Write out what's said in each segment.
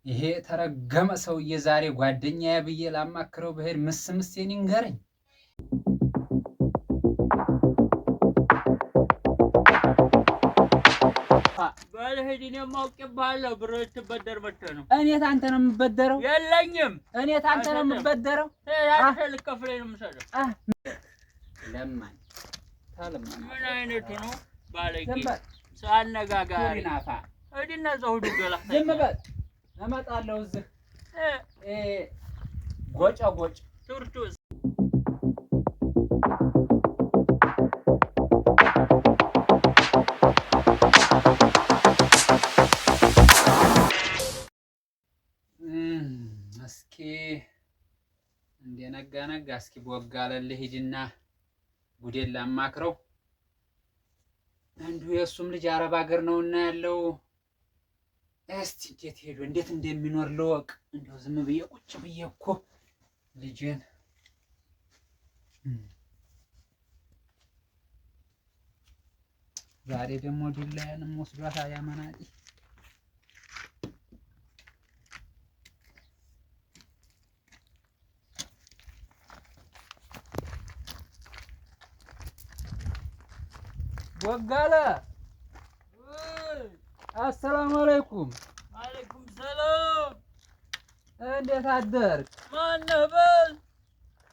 ይሄ የተረገመ ሰውዬ ዛሬ ጓደኛዬ ብዬ ላማክረው ብሄድ ምስ ምሴን ይንገረኝ። በል ሂድ፣ እኔም አውቄብሃለሁ። ብር ልትበደር መተህ ነው። እኔ ታንተ ነው የምበደረው? የለኝም። እኔ ታንተ ነው የምበደረው? አንተ ልከፍለኝ ነው የምሰጠው። ለማኝ ታለማኝ። ምን አይነቱ ነው ባለጌ ዝም በል አነጋጋሪ። ናፋ። ሂድና እዛው ሂዱ ገላ። ዝም በል፣ እመጣለሁ እዚህ ጎጨ ጎጭ። ቱርቱ። እስኪ እንደ ነጋ ነጋ እስኪ ቦጋለልህ ሂድና ጉዴን ላማክረው። እንዲሁ የእሱም ልጅ አረብ ሀገር ነውና ያለው፣ እስቲ እንዴት ሄዶ እንዴት እንደሚኖር ልወቅ። እንደው ዝም ብዬ ቁጭ ብዬ እኮ ልጄን። ዛሬ ደግሞ ዱላዬንም ወስዷታል ያ መናጢ። ቦጋለ፣ አሰላሙ አለይኩም። አለይኩም ሰላም። እንዴት አደርክ? ማነህ በል።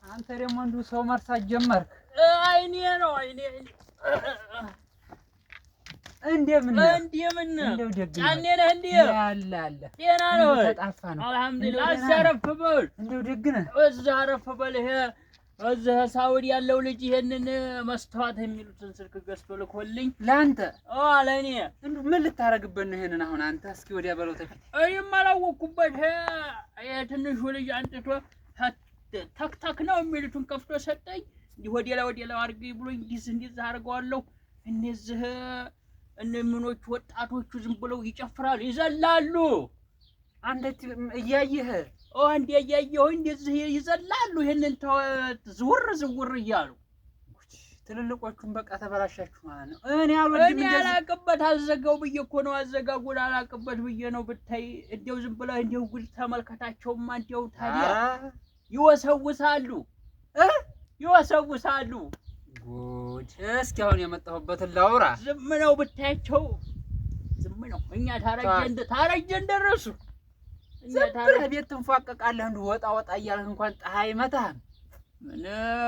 አንተ ደግሞ እንዲሁ ሰው መርሳት ጀመርክ። አይኔ ነው አይኔ። እንደምን ነህ? እንደምን ነህ? እንደው ደግ ነው። ጫኔ ነህ እንዴ? ያለ አለ። ጤና ነው ወይ? ተጣፋ ነው። አልሐምዱሊላህ። እንደው እዛ ደህና ነህ? አረፍ በል። እንደው ደግ ነህ? እዛ አረፍ በል። ይሄ እዚህ ሳውዲ ያለው ልጅ ይሄንን መስተዋት የሚሉትን ስልክ ገዝቶ ልኮልኝ። ለአንተ? ኦ ለእኔ። እንዲሁ ምን ልታረግበት ነው ይሄንን አሁን አንተ? እስኪ ወዲያ በለው ተፊት። እኔም አላወቅኩበት። ይሄ ትንሹ ልጅ አንጥቶ ተክተክ ነው የሚሉትን ከፍቶ ሰጠኝ። እንዲህ ወደ ላይ ወደ ላይ አድርጊ ብሎኝ እንዲህ እንዲህ አድርገዋለሁ። እነዚህ እነ ምኖቹ ወጣቶቹ ዝም ብለው ይጨፍራሉ፣ ይዘላሉ። አንተ እያየህ? ኦ እንዴ እያየሁ እንደዚህ ይዘላሉ። ይሄንን ዝውር ዝውር እያሉ። ትልልቆቹን በቃ ተበላሻችሁ ማለት ነው። እኔ አልወድም እኔ እንደዚህ። አላቅበት አዘጋው ብዬ እኮ ነው። አዘጋጉን አላቅበት ብዬ ነው። ብታይ እንደው ዝም ብለህ እንደው ጉድ ተመልከታቸውማ። እንደው ታዲያ ኧረ ይወሰውሳሉ እ ይወሰውሳሉ። ጉድ! እስኪ አሁን የመጣሁበትን ላውራ። ዝም ነው ብታያቸው ዝም ነው። እኛ ታረጀን ታረጀን ደረሱ። እኛ ዝም ታረጀን ብለህ ቤት ትንፏቀቃለህ። እንዲሁ ወጣ ወጣ እያልህ እንኳን ፀሐይ መታህም። ምን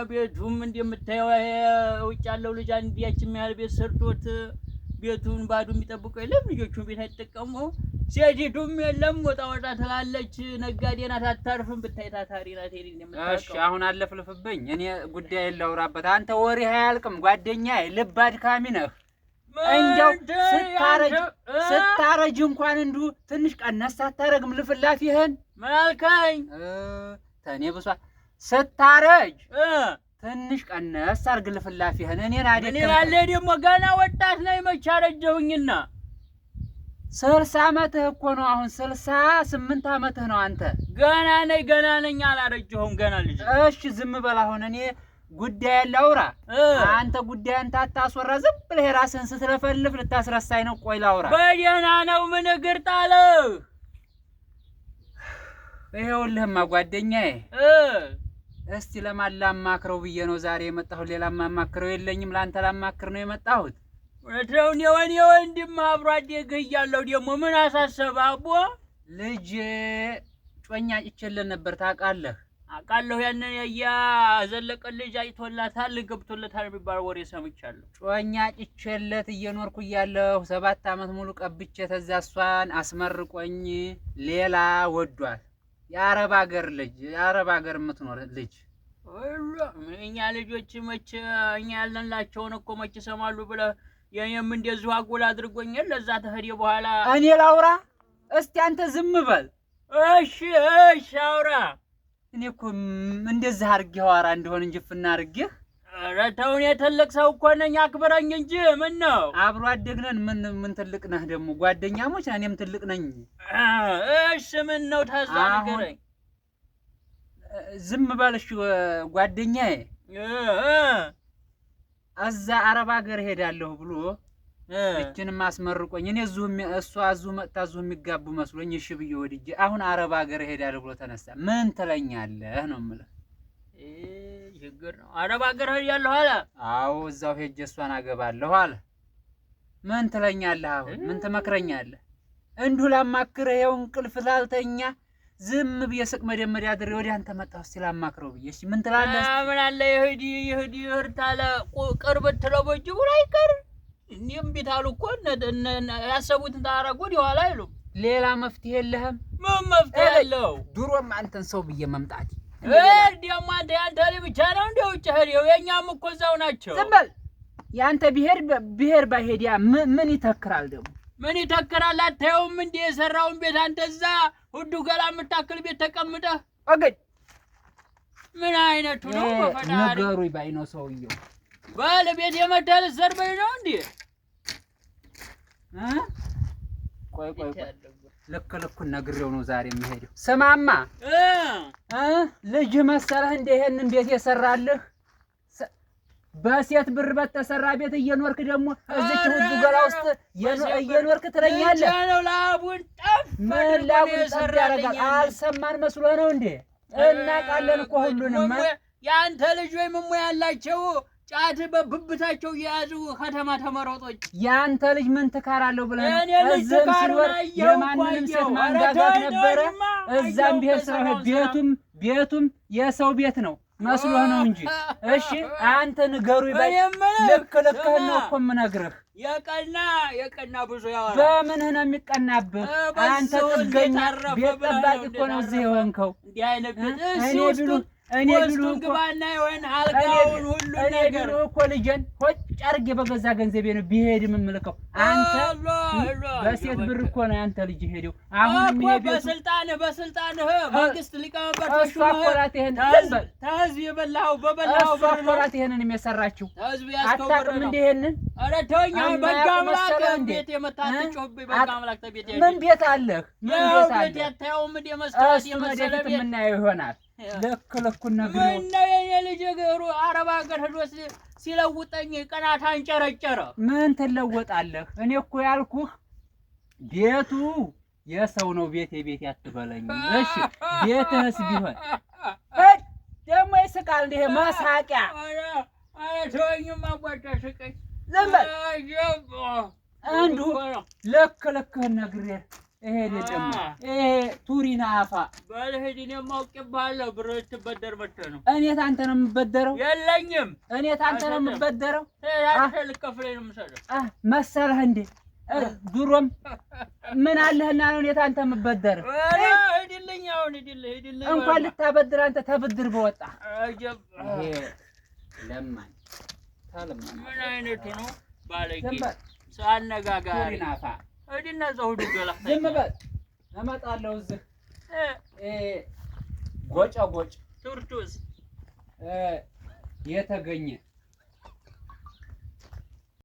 ቤቱም እንደምታየው ይሄ ውጭ ያለው ልጅ አንድ ያችን ያህል ቤት ሰርቶት ቤቱን ባዶ የሚጠብቀው የለም። ልጆቹን ቤት አይጠቀሙ። ሴቲቱም የለም ወጣ ወጣ ትላለች። ነጋዴ ናት፣ አታርፍም። ብታይ ታታሪ ናት። ሄድ እሺ እንደምታውቀው። አሁን አለፍልፍብኝ። እኔ ጉዳይ ላውራበት። አንተ ወሬ አያልቅም ጓደኛዬ፣ ልብ አድካሚ ነህ። እንደው ስታረጅ ስታረጅ እንኳን እንዲሁ ትንሽ ቀነስ አታረግም ልፍላፊህን? ምን አልከኝ? ተኔ ብሷል። ስታረጅ እ ትንሽ ቀነስ አርግ ልፍላፊህን። እኔን ምን አደከምከኝ። ይላል ደግሞ ገና ወጣት ነኝ። መች አረጀሁኝና? 60 ዓመትህ እኮ ነው አሁን። 68 ዓመትህ ነው አንተ። ገና ነኝ፣ ገና ነኝ። አላረጀሁም። ገና ልጅ ነኝ። እሺ ዝም በል አሁን እኔ ጉዳይ ላውራ። አንተ ጉዳይን ታታስወራ ዝም ብለህ የራስህን ስትለፈልፍ ልታስረሳኝ ነው። ቆይ ላውራ። በደህና ነው። ምን እግር ጣለህ? ይኸውልህማ ጓደኛዬ፣ እስቲ ለማን ላማክረው ብዬ ነው ዛሬ የመጣሁት። ሌላ ማማክረው የለኝም። ለአንተ ላማክር ነው የመጣሁት። እውነት ነው። እኔ ወኔ ወንድም አብሮ አደግህ እያለሁ ደግሞ ምን አሳሰበህ አቦ? ልጄ ጮኛ አጭቼለት ነበር ታውቃለህ። አውቃለሁ። ያንን ያያ ዘለቀ ልጅ አይቶላታል ገብቶለታል የሚባል ወሬ ሰምቻለሁ። ጮኛ አጭቼለት እየኖርኩ እያለሁ 7 ዓመት ሙሉ ቀብቼ ተዛ እሷን አስመርቆኝ ሌላ ወዷል። የአረብ ሀገር ልጅ፣ የአረብ ሀገር የምትኖር ልጅ። ሁሉ እኛ ልጆች መቼ እኛ ያልንላቸውን እኮ መቼ ይሰማሉ ብለህ የኔም እንደዚሁ አጎል አድርጎኛል። ለዛ ተሄደ በኋላ። እኔ ላውራ እስቲ፣ አንተ ዝም በል። እሺ እሺ አውራ። እኔ እኮ እንደዚህ አድርጌህ አወራ እንደሆን እንጂ ፍና አድርጌህ። ኧረ ተው፣ እኔ ትልቅ ሰው እኮ ነኝ፣ አክብረኝ እንጂ ምን ነው? አብሮ አደግነን። ምን ምን ትልቅ ነህ ደግሞ? ጓደኛሞች ነን። እኔም ትልቅ ነኝ። እሺ ምን ነው ታዛ ንገረኝ። ዝም በል እሺ ጓደኛዬ። እ እ እዛ አረብ ሀገር እሄዳለሁ ብሎ እችንም አስመርቆኝ እኔ እዚሁ እሷ እዚሁ መጥታ እዚሁ የሚጋቡ መስሎኝ እሺ ብዬ ወድጄ አሁን አረብ ሀገር እሄዳለሁ ብሎ ተነሳ። ምን ትለኛለህ ነው የምልህ። ችግር ነው። አረብ ሀገር እሄዳለሁ አለ። አዎ እዛው ሄጄ እሷን አገባለሁ አለ። ምን ትለኛለህ አሁን? ምን ትመክረኛለህ? እንዲሁ ላማክርህ ይኸው እንቅልፍ ላልተኛ ዝም ብዬ ስቅ መደመድ አድሬ ወደ አንተ መጣሁ። እስኪ ላማክረው ብዬ። እሺ ምን ትላለህ? ምን አለ ይሂድ ይሂድ ይሂድ አለ ቅርብ ትለው በእጅጉ አይቀር እኔም ቤት አሉ እኮ ያሰቡትን ታረጉ ወዲኋላ አይሉም። ሌላ መፍትሄ የለህም? ምን መፍትሄ አለው? ድሮም አንተን ሰው ብዬ መምጣት ደግሞ አንተ ያንተ ልጅ ብቻ ነው እንደ ውጭ ሄደው የእኛም እኮ እዛው ናቸው። ዝም በል። የአንተ ብሄር ብሄር ባይሄድ ያ ምን ይተክራል ደግሞ? ምን ይተክራል? አታየውም እንደ የሰራውን ቤት አንተ እዛ ሁዱ ገላ የምታክል ቤት ተቀምጠህ ወግድ። ምን አይነቱ ነው? በፈጣሪ ንገሩኝ ባይ ነው ሰውየው። በል ቤት የመተህ ልትሰርበኝ ነው እንዴ? ቆይ ቆይ ቆይ ልክ ልኩን ነግሬው ነው ዛሬ የምሄደው። ስማማ ልጅ መሰለህ እንደ ይሄንን ቤት የሰራልህ? በሴት ብር በተሰራ ቤት እየኖርክ ደግሞ እዚች ሁዱ ገላ ውስጥ እየኖርክ ትለኛለህ። ላቡን ጠፍ ምን ላቡን ጠፍ ያደርጋል? አልሰማን መስሎህ ነው እንዴ? እናውቃለን እኮ ሁሉንም። የአንተ ልጅ ወይም እሞ ያላቸው ጫት በብብታቸው የያዙ ከተማ ተመሮጦች። የአንተ ልጅ ምን ትካራለሁ ብለህ ነው? እዚህም ሲኖር የማንንም ሴት ማንጋጋት ነበረ። እዛም ቢሄድ ስራ ቤቱም ቤቱም የሰው ቤት ነው መስሎህ ነው እንጂ። እሺ አንተ ንገሩኝ ባይ ልክ ልክህን ነው እኮ የምነግርህ። የቀና የቀና ብዙ ያወራል። በምንህ ነው የሚቀናብህ? አንተ ጥገኛ ቤት ጠባቂ እኮ ነው እዚህ የሆንከው። እንዲህ አይነት ቤት እኔ ቢሉ እኔ ቢሉ እኮ ግባና ይሆን አልጋውን ሁሉ እኔ ነገር ቢሉ እኮ ልጄን ሆጭ አድርጌ በገዛ ገንዘቤ ነው ቢሄድ የምልከው። አንተ በሴት ብር እኮ ነው ያንተ ልጅ ሄደው። አሁን እኮ በስልጣንህ በስልጣንህ መንግስት ሊቀመንበር እሷ እኮ ናት ይሄን ተህዝብ የበላኸው በበላኸው እሷ እኮ ናት ይሄንን የሰራችው። ተህዝብ ያዝከው ብር አታውቅም ነው። እንደ ይሄንን? ኧረ ተወኝ አሁን በሕግ አማያውቅ አምላክ መሰለህ እንዴ? ቤት የመታ አትጮህብኝ። በሕግ አምላክ ተቤት ምን ቤት አለህ? ምን ቤት ቤት አለህ? ያታየውም እንደ መስታወት እሱን የመሰለ ወደፊት ቤት የምናየው ይሆናል። ልክ ልኩን ነግሬው ምን ነው የኔ ልጅ እግሩ አረብ ሀገር ሄዶ ሲለውጠኝ ቀናት አንጨረጨረ። ምን ትለወጣለህ? እኔ እኮ ያልኩህ ቤቱ የሰው ነው። ቤቴ ቤቴ አትበለኝ። እሺ ቤትህስ ቢሆን ደግሞ ይስቃል። እንደ ይሄ መሳቂያ ኧረ ተወኝማ ቧጫ ስቀኝ። ዝም በል እንዲሁ ልክ ልክህን ነግሬህ ይሄ ደግሞ ይሄ ቱሪና አፋ በል ሂድ። እኔም አውቄብሃለሁ። ብር ልትበደር መተህ ነው። እኔ ታንተ ነው የምበደረው። የለኝም። እኔ ታንተ ነው የምበደረው። አንተ ልከፍለኝ ነው የምሰጠው መሰለህ እንዴ? ድሮም ምን አለህና ነው እኔ ታንተ የምበደርህ? ኧረ ሂድልኝ፣ አሁን ሂድልኝ፣ ሂድልኝ። እንኳን ልታበድር አንተ ተብድር በወጣ። ይሄ ለማኝ ተለማኝ ምን አይነቱ ነው ባለጌ ዝም በል አነጋጋሪ። ቱሪና አፋ ሂድና እዛው ሁዱ ገላ ዝም በል። እመጣለሁ እዚህ ጎጨ ጎጭ ቱርቱስ የተገኘ